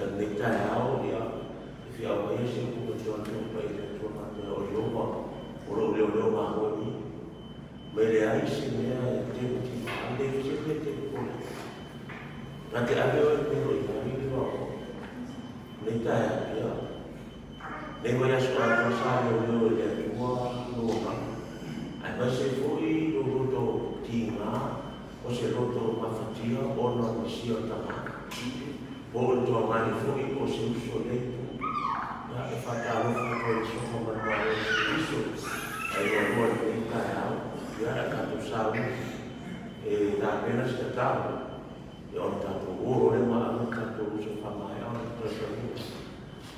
Ia nei taeao ia e fia aumaia se upu ma te o atu mai le Atua faapea o Ieova o lou leoleo mamoe mai leai se mea e te mativa le se mea te popole. Na te ave oe pe o i ai le vao. Nei taeao ia nei vaiaso atoa sa leoleo e le Atua lou agaga. Aemaise foi lou loto tiga o se loto mafatia ona o misia o tama. Po o le tuagani foi o se uso nei tu. Ia e faatalofa atu ai i le sofa ma le malo o Iesu Keriso. Ai loaloa i lenei taeao, ia e tatou sauni e tapena se tatalo. Ia ona tatou o loa lea ma ave le tatou uso faamaea ona toe.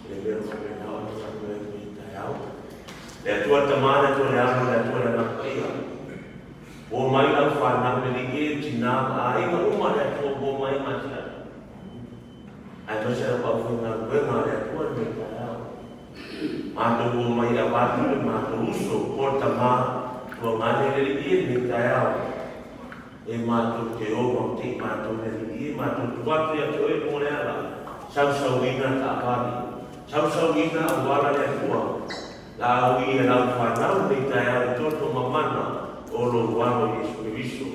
E le mea o faapena ona tatou ai lenei taeao. Le Atua le Tama, le Atua le Alo, le Atua le Agaga Paia. Ua mai lau whanau le li e tina ma aiga uma le Atua ua mai ma tia. Aemaise lau aufaigaluega a le Atua lenei taeao. Matou ua mai avatu le matou uso o le tama tuagane le alii e lenei taeao. E matou te o ma te matou le alii e matou tu atu ia te oe luga o le ala. Sausauina taavale. Sausauina auala le Atua. La au i e lau whanau lenei taeao i toto mamana o lou alo Iesu Keriso.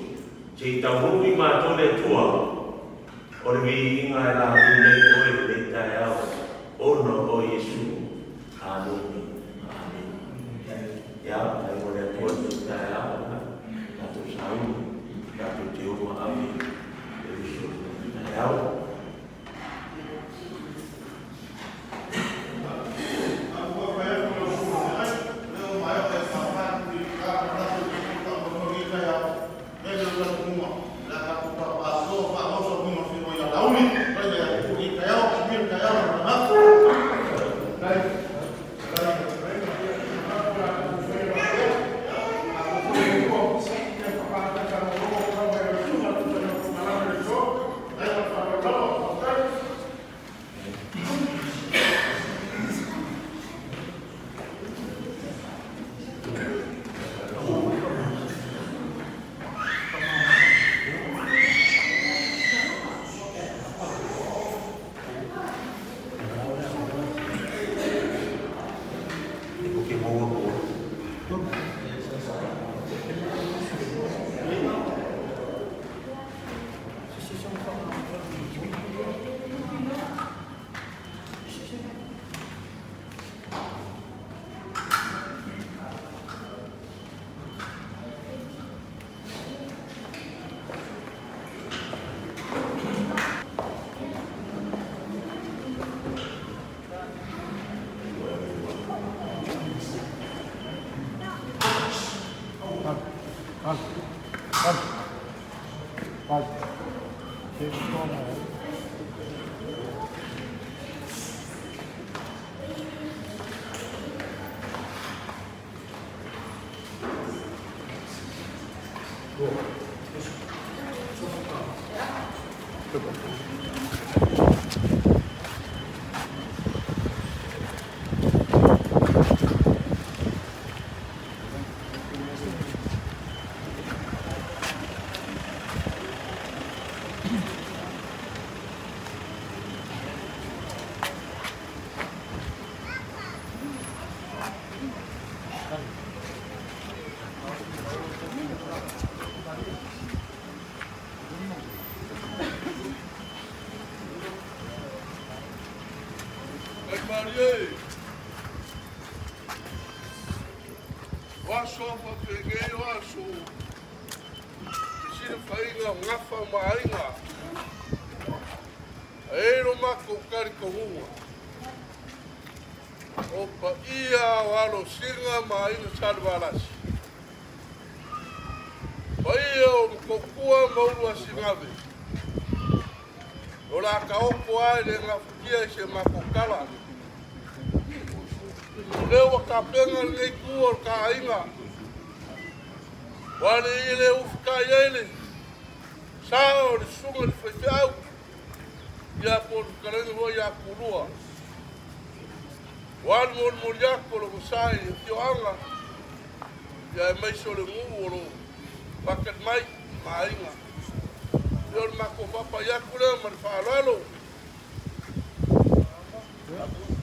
Se i taunuu i matou le Atua o le viiga e lahui nei oe lenei taeao ona o Iesu. Amene. Amene. Ia, mai mo le Atua lenei taeao, tatou sauni, tatou te o ma ave le uso lenei taeao. Ia.